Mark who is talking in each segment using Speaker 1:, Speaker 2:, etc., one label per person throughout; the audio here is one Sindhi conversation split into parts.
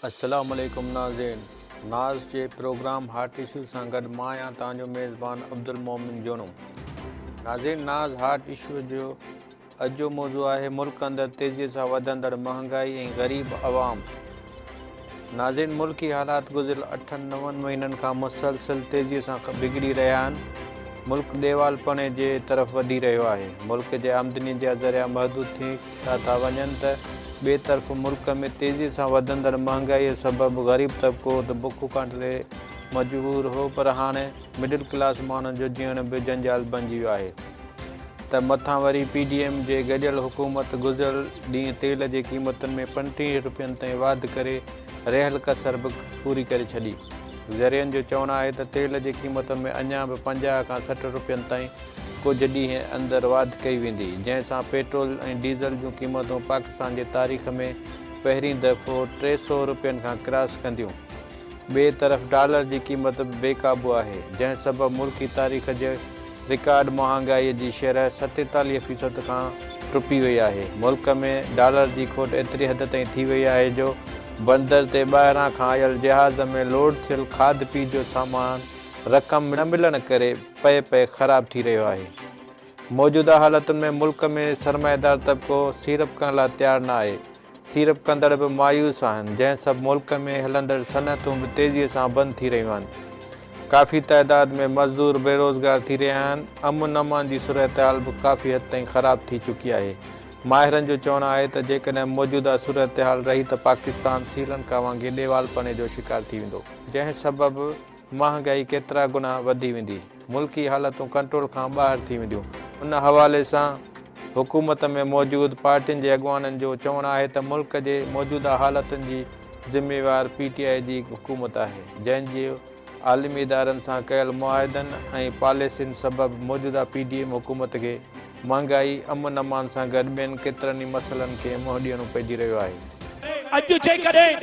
Speaker 1: السلام عليڪم ناظرين ناز جي پروگرام هاٽ اشو سان گڏ مان آهيان توهان جو ميزبان عبدالمومن جوڻو. ناظرين ناز هاٽ اشو جو اڄ جو موضوع آهي ملڪ اندر تيزي سان وڌندڙ مهانگائي ۽ غريب عوام. ناظرين ملڪي حالات گذريل اٺن نون مهينن کان مسلسل تيزي سان بگڙي رهيا آهن. ملڪ ڏيوالپڻي جي طرف وڌي رهيو آهي. ملڪ جي آمدني جا ذريعا محدود ٿيندا ٿا وڃن ته ٻئي طرف ملڪ ۾ تيزي سان وڌندڙ مهانگائي سبب غريب طبقو ته بک ڪاٽڻ تي مجبور هو پر هاڻي مڊل ڪلاس ماڻهن جو جيئڻ به جنجال بنجي ويو آهي ته مٿان وري پي ڊي ايم جي گڏيل حڪومت گذريل ڏينهن تيل جي قيمتن ۾ 35 رپين تائين واڌ ڪري رهيل ڪسر به پوري ڪري ڇڏي. ذريعن جو چوڻ آهي ته تيل جي قيمتن ۾ اڃا به 50 کان 60 رپين تائين ڪجهه ڏينهن اندر واڌ ڪئي ويندي، جنهن سان پيٽرول ۽ ڊيزل جون قيمتون پاڪستان جي تاريخ ۾ پهرين دفعو 300 رپين کان ڪراس ڪنديون. ٻئي طرف ڊالر جي قيمت به بي قابو آهي، جنهن سبب ملڪي تاريخ جي رڪارڊ مهانگائي جي شرح 47 فيصد کان ٽپي وئي آهي. ملڪ ۾ ڊالر جي کوٽ ايتري حد تائين ٿي وئي آهي جو بندر تي ٻاهران کان آيل جهاز ۾ لوڊ ٿيل کاڌ پيت جو سامان رقم نه ملڻ ڪري پئي پئي خراب ٿي رهيو آهي. موجوده حالتن ۾ ملڪ ۾ سرمائيدار طبقو سيڙپ ڪرڻ لاء تيار نه آهي. سيڙپ ڪندڙ به مايوس آهن، جنهن سبب ملڪ ۾ هلندڙ صنعتون به تيزيء سان بند ٿي رهيون آهن. ڪافي تعداد ۾ مزدور بيروزگار ٿي رهيا آهن. امن امان جي صورتحال به ڪافي حد تائين خراب ٿي چڪي آهي. ماهرن جو چوڻ آهي ته جيڪڏهن موجوده صورتحال رهي ته پاڪستان سريلنڪا وانگي ڏيوالپڻي جو شڪار ٿي ويندو. جنهن سبب مهانگائي ڪيترا گنا وڌي ويندي، ملڪي حالتون ڪنٽرول کان ٻاهر ٿي وينديون. ان حوالي سان حڪومت ۾ موجود پارٽين جي اڳواڻن جو چوڻ آهي ته ملڪ جي موجوده حالتن جي ذميوار پي ٽي آء جي حڪومت آهي، جنهن جي عالمي ادارن سان ڪيل معاهدن ۽ پاليسين سبب موجوده پي ڊي ايم حڪومت کي مهانگائي، امن امان سان گڏ ٻين ڪيترن ئي مسئلن کي منهن ڏيڻو پئجي رهيو آهي.
Speaker 2: اڄ جيڪڏهن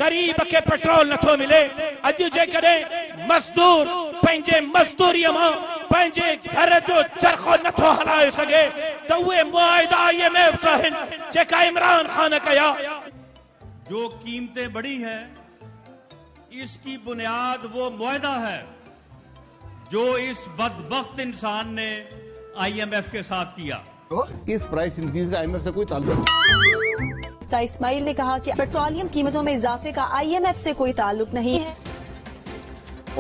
Speaker 2: غريب کي پيٽرول نٿو ملي، اڄ جيڪڏهن مزدور پنهنجي مزدوريء مان پنهنجي گهر جو چرخو نٿو هلائي سگهي ته اهي معاهدا I M F سان آهن جيڪا عمران خان ڪيا.
Speaker 3: جو قيمتين بڙهي هي اس ڪي بنياد وو معاهده هي. جو اس بدبخت انسان ني I M F ڪي ساٿ ڪيا.
Speaker 4: اس پرائس انڪريز ڪا I M F سي ڪوئي تعلق.
Speaker 5: مفتاح اسماعيل ني ڪها ڪه پيٽروليم قيمتون ۾ اضافي ڪا I M F سي ڪوئي تعلق نهين هي.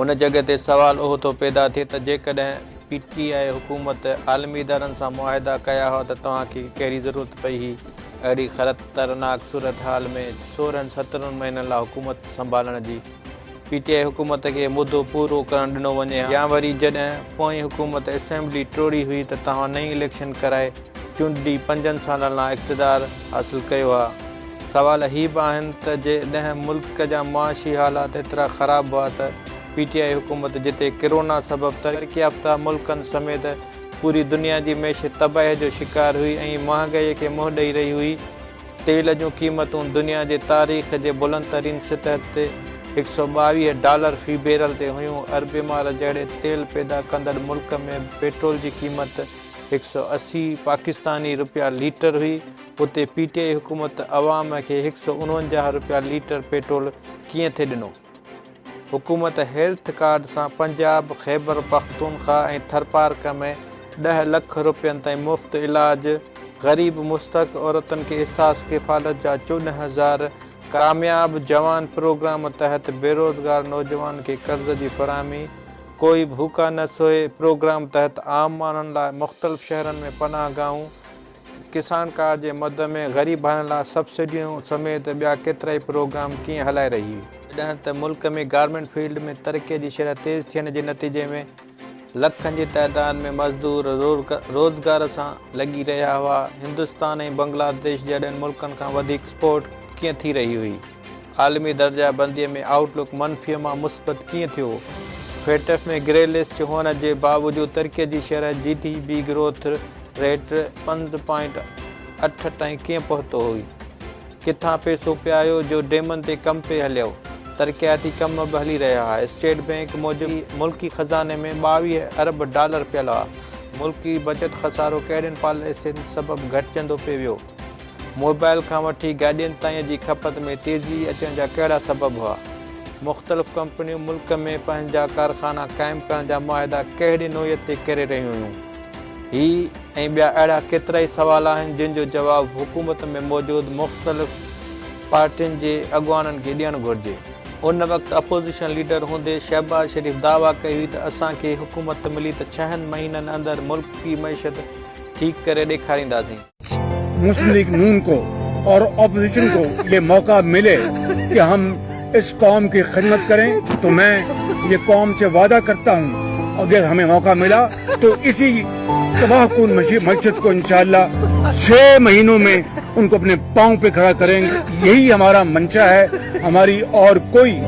Speaker 1: ان جڳهه تي سوال اهو ٿو پيدا ٿئي ته جيڪڏهن پي ٽي آء حڪومت عالمي ادارن سان معاهدا ڪيا هئا ته توهان کي ڪهڙي ضرورت پئي هئي اهڙي خطرناڪ صورتحال ۾ سورهن سترهن مهينن لاء حڪومت سنڀالڻ جي؟ پي ٽي آء حڪومت کي مدو پورو ڪرڻ ڏنو وڃي ها يا وري جڏهن پوئين حڪومت اسيمبلي ٽوڙي هئي ته توهان نئين اليڪشن ڪرائي چونڊجي پنجن سالن لاء اقتدار حاصل ڪيو ها. سوال هي به آهن ته جڏهن ملڪ جا معاشي حالات ايترا خراب هئا ته پي ٽي آء حڪومت جتي ڪرونا سبب ترقي يافته ملڪن سميت پوري دنيا جي معيشت تباهي جو شڪار هئي ۽ مهانگائي کي منهن ڏئي رهي هئي تيل جون قيمتون دنيا جي تاريخ جي بلند ترين سطح تي 122 ڊالر في بيرل تي هيون، اربين جهڙي تيل پيدا ڪندڙ ملڪ ۾ به پيٽرول جي قيمت 180 پاڪستاني رپيا ليٽر هئي، اتي پي ٽي آء حڪومت عوام کي 149 رپيا ليٽر پيٽرول ڪيئن ٿي ڏنو؟ حڪومت هيلٿ ڪارڊ سان پنجاب، خيبرپختونخوا ۽ ٿرپارڪر ۾ 10 لک رپين تائين مفت علاج، غريب مستحق عورتن کي احساس ڪفالت جا 14 هزار، ڪامياب جوان پروگرام تحت بيروزگار نوجوانن کي قرض جي فراهمي، ڪوئي ڀوڪا نه سوئي پروگرام تحت عام ماڻهن لاء مختلف شهرن ۾ پناهه گاهون، ڪسان ڪارڊ جي مد ۾ غريب ڀائرن لاء سبسڊيون سميت ٻيا ڪيترائي پروگرام ڪيئن هلائي رهي هئي. جڏهن ته ملڪ ۾ گارمينٽ فيلڊ ۾ ترقي جي شرح تيز ٿيڻ جي نتيجي ۾ لکن جي تعداد ۾ مزدور روزگار سان لڳي رهيا هئا، هندستان ۽ بنگلاديش جهڙن ملڪن کان وڌيڪ ايڪسپورٽ ڪيئن ٿي رهي هئي؟ عالمي درجه بندي ۾ آئوٽ لڪ منفي مان مثبت ڪيئن ٿيو؟ فيٽف ۾ گري لسٽ هئڻ جي باوجود ترڪي جي شرح جي ڊي پي گروٿ ريٽ 5.8 تائين ڪيئن پهتو هئي؟ ڪٿان پئسو پئي آيو جو ڊيمن تي ڪم پئي هليو؟ ترقياتي ڪم به هلي رهيا هئا. اسٽيٽ بئنڪ موجب ملڪي خزاني ۾ 22 ارب ڊالر پيل هئا. ملڪي بچت خسارو ڪهڙين پاليسين سبب گهٽجندو پئي ويو؟ موبائل کان وٺي گاڏين تائين جي کپت ۾ تيزي اچڻ جا ڪهڙا سبب هئا؟ مختلف ڪمپنيون ملڪ ۾ پنهنجا ڪارخانا قائم ڪرڻ جا معاهدا ڪهڙي نوعيت تي ڪري رهيون هيون؟ هي ۽ ٻيا اهڙا ڪيترائي سوال آهن جن جو جواب حڪومت ۾ موجود مختلف پارٽين جي اڳواڻن کي ڏيڻ گهرجي. ان وقت اپوزيشن ليڊر هوندي شهباز شريف دعويٰ ڪئي هئي ته اسان کي حڪومت ملي ته ڇهن مهينن اندر ملڪي معيشت ٺيڪ ڪري ڏيکارينداسين.
Speaker 6: مسلم ليگ نون کو اور اپوزيشن کو یہ موقع ملے کہ ہم اس قوم کی خدمت کریں تو میں یہ قوم سے وعدہ کرتا ہوں اگر ہمیں موقع ملا تو اسی تباہ کن معیشت کو انشاءاللہ 6 مہینوں میں ان کو اپنے پاؤں پہ کھڑا کریں گے۔ یہی ہمارا منشا ہے، ہماری اور کوئی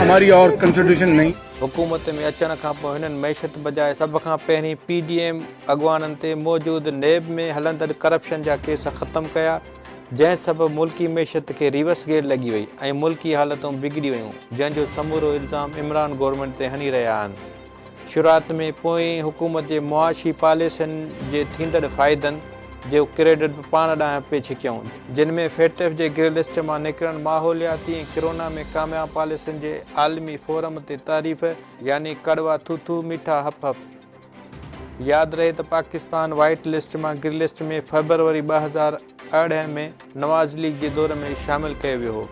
Speaker 6: ہماری اور کنسیڈریشن نہیں۔
Speaker 1: حڪومت ۾ اچڻ کانپوء هنن معيشت بجاء سڀ کان پهرين پي ڊي ايم اڳواڻن تي موجود نيب ۾ هلندڙ ڪرپشن جا ڪيس ختم ڪيا، جنهن سبب ملڪي معيشت کي ريورس گيئر لڳي وئي ۽ ملڪي حالتون بگڙي ويون، جنهن جو سمورو الزام عمران گورنمينٽ تي هڻي رهيا آهن. شروعات ۾ پوئين حڪومت جي معاشي پاليسين جي ٿيندڙ فائدن جو ڪريڊٽ به پاڻ ڏانهن پئي ڇڪيائون، جن ۾ فيٽف جي گري لسٽ مان نڪرڻ، ماحولياتي ۽ ڪرونا ۾ ڪامياب پاليسين جي عالمي فورم تي تعريف، يعني ڪڙوا ٿوٿو ميٺا هپ هپ. ياد رهي ته پاڪستان وائيٽ لسٽ مان grey list ۾ February 2018 ۾ Nawaz league جي دور ۾ شامل ڪيو ويو هو،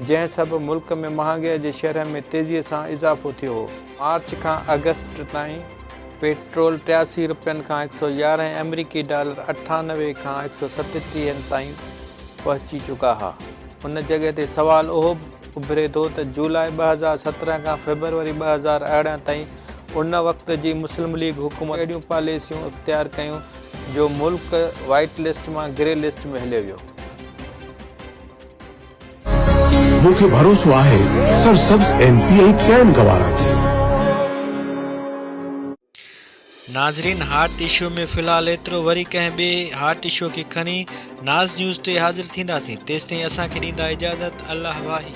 Speaker 1: جنهن سبب ملڪ ۾ مهانگائي جي شرح ۾ تيزي سان اضافو ٿيو هو. مارچ کان آگسٽ تائين پيٽرول 83 رپين کان 111 ۽ آمريڪي ڊالر 98 کان 137 تائين پهچي چڪا ها. ان جڳهه تي سوال اهو به اڀري ٿو ته جولاء 2017 کان فيبروري 2018 تائين ان وقت جي مسلم ليگ حڪومت ڪهڙيون پاليسيون اختيار ڪيون جو ملڪ وائيٽ لسٽ مان گري لسٽ ۾ هليو ويو.
Speaker 7: مون کي ڀروسو آهي سرسبز ايم پي اي ڪين گوارا ٿي.
Speaker 1: ناظرين هاٽ اشو ۾ في الحال ايترو وري ڪنهن ٻئي هاٽ اشو کي کڻي ناز نيوز تي حاضر ٿينداسين تيستائين اسان کي ڏيندا اجازت الله واهي.